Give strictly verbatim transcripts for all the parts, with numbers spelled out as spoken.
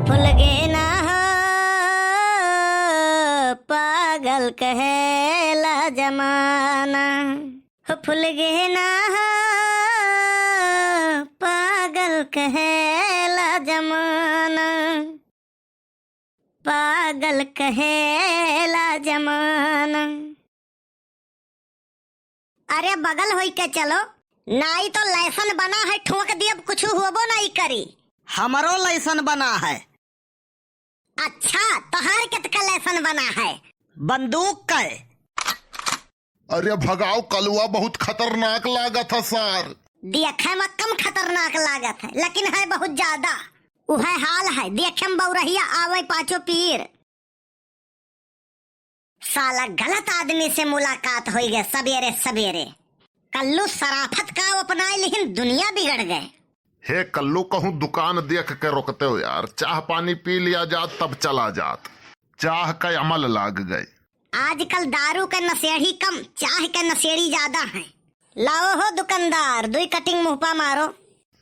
फुलगे ना हो, पागल कहेला जमाना। हो फुलगे ना हो, पागल कहेला जमाना। पागल कहेला जमाना। अरे बगल होई के चलो, नाई तो लैसन बना है, ठोक दियब, कुछ होबो नाई करी। हमरो लैसन बना है। अच्छा, तोहार केतका लैसन बना है? बंदूक के। अरे भगाओ, कलुआ बहुत खतरनाक लागत है सार। देखे में कम खतरनाक लागत है, लेकिन है बहुत ज्यादा। उहे हाल है, देखे में बौरहिया आवे पाँचों पीर। साला गलत आदमी से मुलाकात होई गए सबेरे सबेरे। कल्लू सराफत का अपनाए लिहिन, दुनिया बिगड़ गए। हे कल्लू, कहूँ दुकान देख के रोकते हो यार, चाह पानी पी लिया जात तब चला जात। चाह का अमल लाग गए। आजकल दारू के नशेड़ी कम, चाह के नशेड़ी ज्यादा हैं। लाओ हो दुकानदार, दुई कटिंग मुँह पा मारो।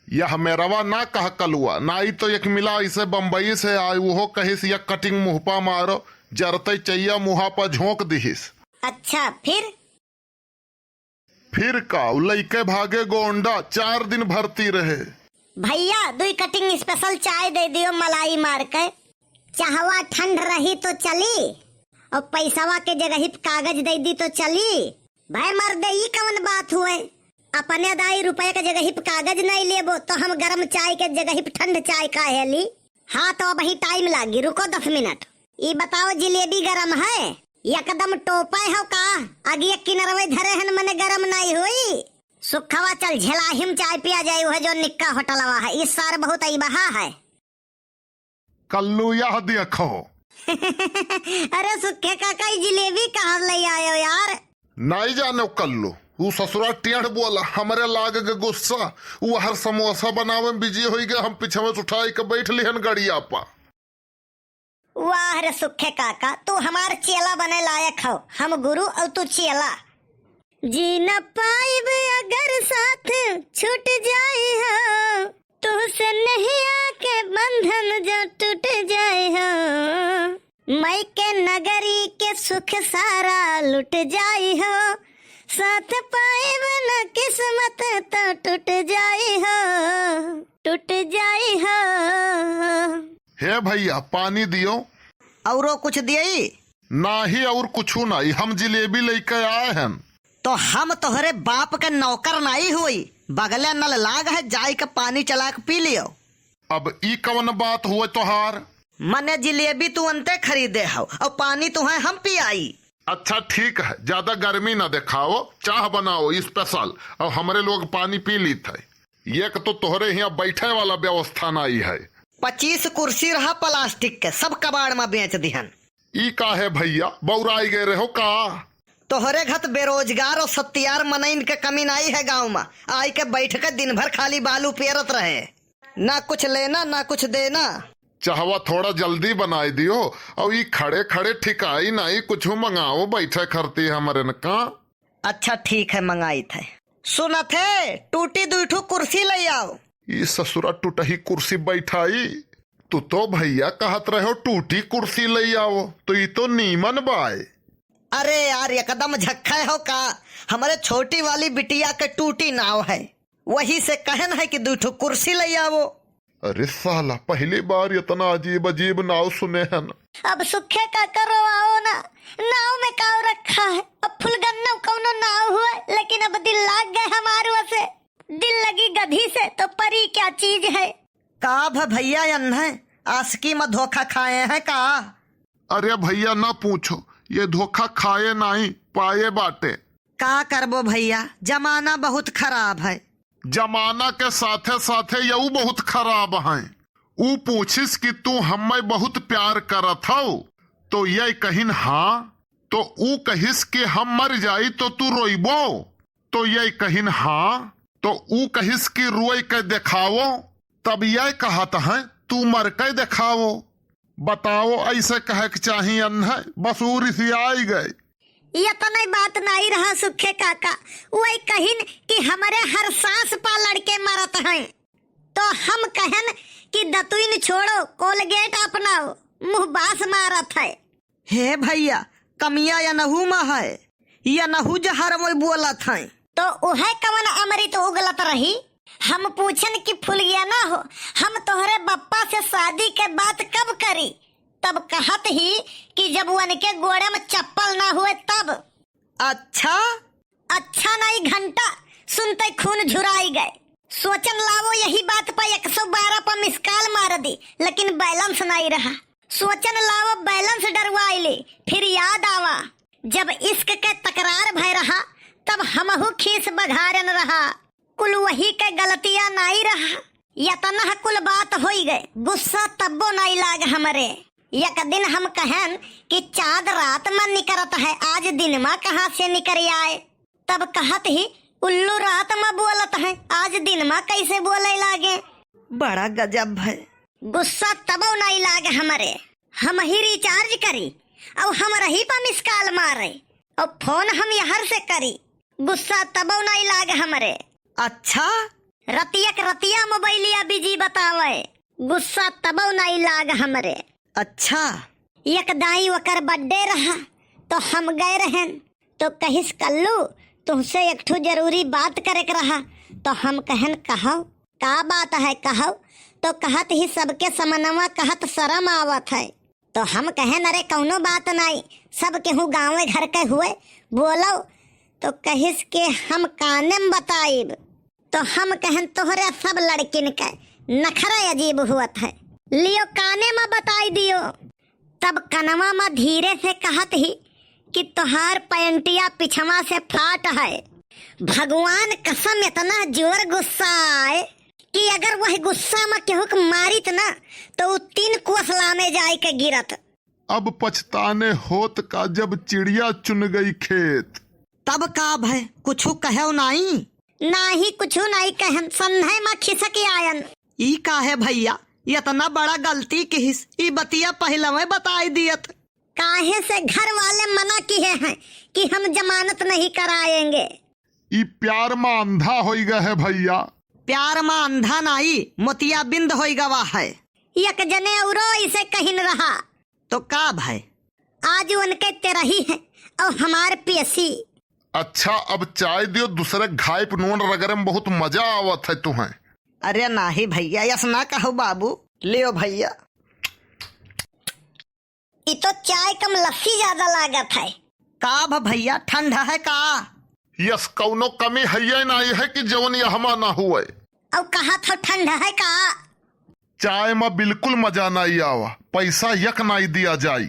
यह मेरवा ना कह कलुआ, नाई तो एक मिला इसे बम्बई से आए, उहो कहिस एक कटिंग मुँह पा मारो, जरते चैया मुँहा पा झोंक दिहिस। अच्छा, फिर? फिर का, उ लइके भागे गोंडा, चार दिन भर्ती रहे। भैया, दुई कटिंग स्पेशल चाय दे दियो मलाई मार के। चाहवा ठंड रही तो चली, और पैसवा के जगह पे कागज दे दी तो चली। भाई मर्दे, ई कवन बात हुए? अपने दाई रुपये के जगह पे कागज नहीं लेबो, तो हम गरम चाय के जगह पे ठंड चाय काहे ली? हाँ, तो अबही टाइम लागी, रुको दस मिनट। ई बताओ, जिलेबी गरम है? एकदम टोपे हो का? अगिए किनरवे धरे हन, मने गरम नहीं हुई। सुखवा, चल झेलाहिम चाय पिया जाए, वह जो निक्का होटलवा है, ई सार बहुत अइबहा है। कल्लू, यह देखो। अरे सुखे काका, ई जिलेबी कहाँ ले आयो यार? नाई जानो कल्लू, ऊ ससुरा टेढ़ बोला, हमरे लाग के गुस्सा। ऊ हर समोसा बनावे में बिजी होई गए, हम पीछे में उठाई के बैठ लिहन गड़िया पा। वाह रे सुखे काका, तू हमार चेला बने लायक हो, हम गुरु और तू चेला। जी न पाइब अगर साथ छूट जाई हो, तुहसे नहिया के बंधन जो टूट जाई हो, मई के नगरी के सुख सारा लुट जाई हो, साथ पाइब न किस्मत तो टूट जाई हो, टूट जाई हो। हे भैया, पानी दियो। औरो कुछ दियई? नाही, और कुछ नाही, हम जिलेबी लेके आए हैं। तो हम तोहरे बाप के नौकर नाही हुई, बगले नल लाग है, जाई के पानी चला के पी लियो। अब ई कवन बात हुए तोहार? मने जिलेबी तू अंते खरीदे हो और पानी तुहे हम पियाई। अच्छा ठीक है, ज्यादा गर्मी ना दिखाओ, चाह बनाओ स्पेशल और हमरे लोग पानी पी लीत है। एक तो तोहरे हियाँ बैठे वाला व्यवस्था नाई है। पच्चीस कुर्सी रहा प्लास्टिक के, सब कबाड़ में बेच दिहन। ई का है भैया, बौराई गए रहो का? तोहरे घत बेरोजगार और सत्यार मनइन के कमी नाई है गाँव में, आई के बैठ के दिन भर खाली बालू पेरत रहे, ना कुछ लेना ना कुछ देना। चाहवा थोड़ा जल्दी बनाई दियो, और ई खड़े खड़े ठिकाई नाई, कुछ मंगाओ बैठे खरती हमरे न का। अच्छा ठीक है, मंगाई थे। सुनत है, टूटी दुई ठो कुर्सी ले आओ। ई ससुरा टूटही कुर्सी बैठाई। तू तो भैया कहत रहो टूटी कुर्सी ले आओ, तो ई तो नीमन बाय। अरे यार, एकदम झक्खा हो का? हमरे छोटी वाली बिटिया के टूटी नाव है, वही से कहन है कि दुई ठो कुर्सी ले आओ। अरे साला, पहली बार इतना अजीब अजीब नाव सुने हैं। अब सुखे काका रोवाओ ना, नाव में काव रखा है? अब फुलगन्ना कौनो नाव हुआ, लेकिन अब दिल लाग गए हमारे से। दिल लगी गधी से तो परी क्या चीज है? का भ भैया, यन्हे आशिकी में धोखा खाए हैं का? अरे भैया ना पूछो, ये धोखा खाए नाई, पाए बाटे। का करबो भैया, जमाना बहुत खराब है। जमाना के साथे साथे यऊ बहुत खराब हैं। ऊ पूछिस कि तू हम्मे बहुत प्यार करत हौ, तो ये कहिन हाँ, तो ऊ कहिस कि हम मर जाई तो तू रोइबो, तो ये कहिन हाँ, तो ऊ कहिस कि रोए के देखाओ, तब ये कहत हैं तू मर के देखाओ। बताओ, ऐसे कहे के चाही अन्हे, बस ऊ रिसियाई गए। इतने बात नहीं रहा सुखे काका, वही कहिन कि हमरे हर सांस पा लड़के मरत हैं। तो हम कहन कि दतुइन छोड़ो, कोलगेट अपनाओ, मुँह बास मारत है। हे भइया, कमिया यनहू मा है, यनहू जहर मोय बोलत हैं। तो उहै कवन अमृत उगलत रही? हम पूछन कि फुलगिया ना हो, हम तोहरे बप्पा से शादी के बात कब करी? तब कहत ही कि जब उनके गोड़े में चप्पल ना हुए तब। अच्छा? अच्छा नाई घंटा, सुनते खून झुराई गए। सोचन लावो यही बात पर एक सौ बारह पर मिस कॉल मार दी, लेकिन बैलेंस नाई रहा। सोचन लावो बैलेंस डरवाई ले, फिर याद आवा जब इश्क के तकरार भय रहा, तब हमहू खीस बघारन रहा। कुल वही के गलतिया नाई रहा, यतना कुल बात होई गए, गुस्सा तब्बो नाई लाग हमरे। एक दिन हम कहन कि चाँद रात मा निकरत है, आज दिन मा कहाँ से निकर आए? तब कहत ही, उल्लू रात मा बोलत है, आज दिन मा कैसे बोले लागे? बड़ा गजब है। गुस्सा तबो नाई लाग हमरे, हम ही रिचार्ज करी, और हम रही पा मिस कॉल मारे, और फोन हम यहर से करी, गुस्सा तबो नाई लाग हमरे। अच्छा? रतिया के रतिया मोबाइलिया बिजी बतावे, गुस्सा तबो नाई लाग हमरे। अच्छा? एक दाई ओकर बर्थडे रहा, तो हम गए रहन, तो कहिस, "कल्लू, तुहसे एक ठो जरूरी बात करे के रहा।" तो हम कहन, "कहो, का बात है, कहो?" तो कहत ही, "सबके समनवा कहत शरम आवत है।" तो हम कहन, "अरे, कौनो बात नाई, सब केहू गाँवे घर के हुए, बोलो।" तो कहिस के हम काने में बताइब। तो हम कहन, "तोहरे सब लड़किन के नखरा अजीब हुअत है, लियो काने में बताई दियो।" तब कनवा में धीरे से कहत ही कि तोहार पैंटिया पिछवा से फाट है। भगवान कसम, इतना जोर गुस्सा आए कि अगर वह गुस्सा में केहू के मारित ना, तो उ तीन कोस लामे जाए के गिरत। अब पछताने होत का, जब चिड़िया चुन गई खेत। तब का भय, कुछु कहेव नाई? नाही, कुछु नाई कहन, सन्है मा खिसक आयन। ई काहे भइया, इतना बड़ा गलती किहिस, ई बतिया पहिलवे बताई दियत। काहे से घर वाले मना किहे हैं कि हम जमानत नहीं कराएंगे। ई प्यार मा अंधा होई गए है भइया। प्यार मा अंधा नाई, मोतियाबिंद होई गवा है। एक जने औरो इसे कहिन रहा। तो का भय? आज उनके तेरही है और हमार पेशी। अच्छा, अब चाय दियो, दूसरे घाई पे नून रगड़े में बहुत मजा आवत है तुहें। अरे नाही भइया, यस ना कहो बाबू, लियो भइया। ई तो चाय कम लस्सी ज्यादा लागत है। का भ भइया, ठंड है का? यस, कौनो कमी है ये नाई है कि जवन यहमा ना हुए। अउ कहा था ठंड है का? चाय मा बिल्कुल मजा नाई आवा, पैसा यक नाई दिया जाई।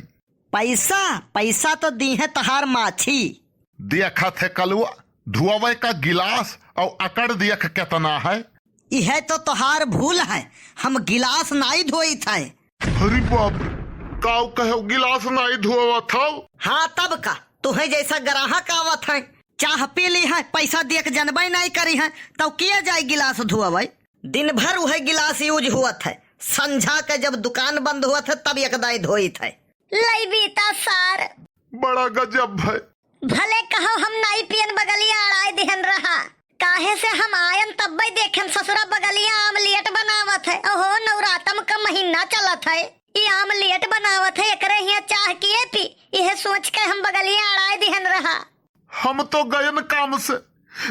पैसा? पैसा तो दी है तहार माछी। देखत है कलुआ, धुआवे का गिलास और अकड़ दियक केतना है। इहे तो तोहार भूल है, हम गिलास नाई धोइत है। अरे बाप रे, काऊ कहे गिलास नाई धोवत हौ? हाँ तब का, तुहे जैसा ग्राहक आवत है, चाह पी ली है, पैसा दियक जनबे नाई करी है, तब किया जाए गिलास धोवे? दिन भर उहे गिलास यूज हुअत है, संझा के जब दुकान बंद हुअत है तब एक दाई धोइत है। लई बीता सार। बड़ा गजब है। भले कहो हम नाई पियन बगलिया अड़ाई दिहन रहा, काहे से हम आयन तब्बे देखन ससुरा बगलिया आमलेट बनावत है। ओहो नवरातम का महीना चलत है, ई आमलेट बनावत है, एकरे हिया चाह किए पी, इहे सोच के हम बगलिया अड़ाई दिहन रहा। हम तो गयन काम से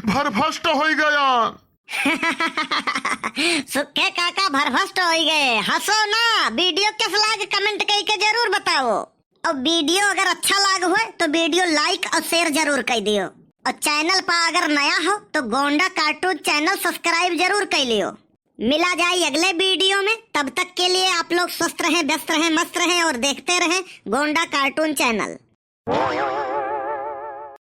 भरभस्ट होई गयान। सुखे काका भरभस्ट होई गए, हंसो ना। वीडियो कैस लाग कमेंट कई के जरूर बताओ। और वीडियो अगर अच्छा लाग होए तो वीडियो लाइक और शेयर जरूर कर दियो। और चैनल पर अगर नया हो तो गोंडा कार्टून चैनल सब्सक्राइब जरूर कर लियो। मिला जाए अगले वीडियो में, तब तक के लिए आप लोग स्वस्थ रहें, व्यस्त रहें, मस्त रहें और देखते रहें गोंडा कार्टून चैनल।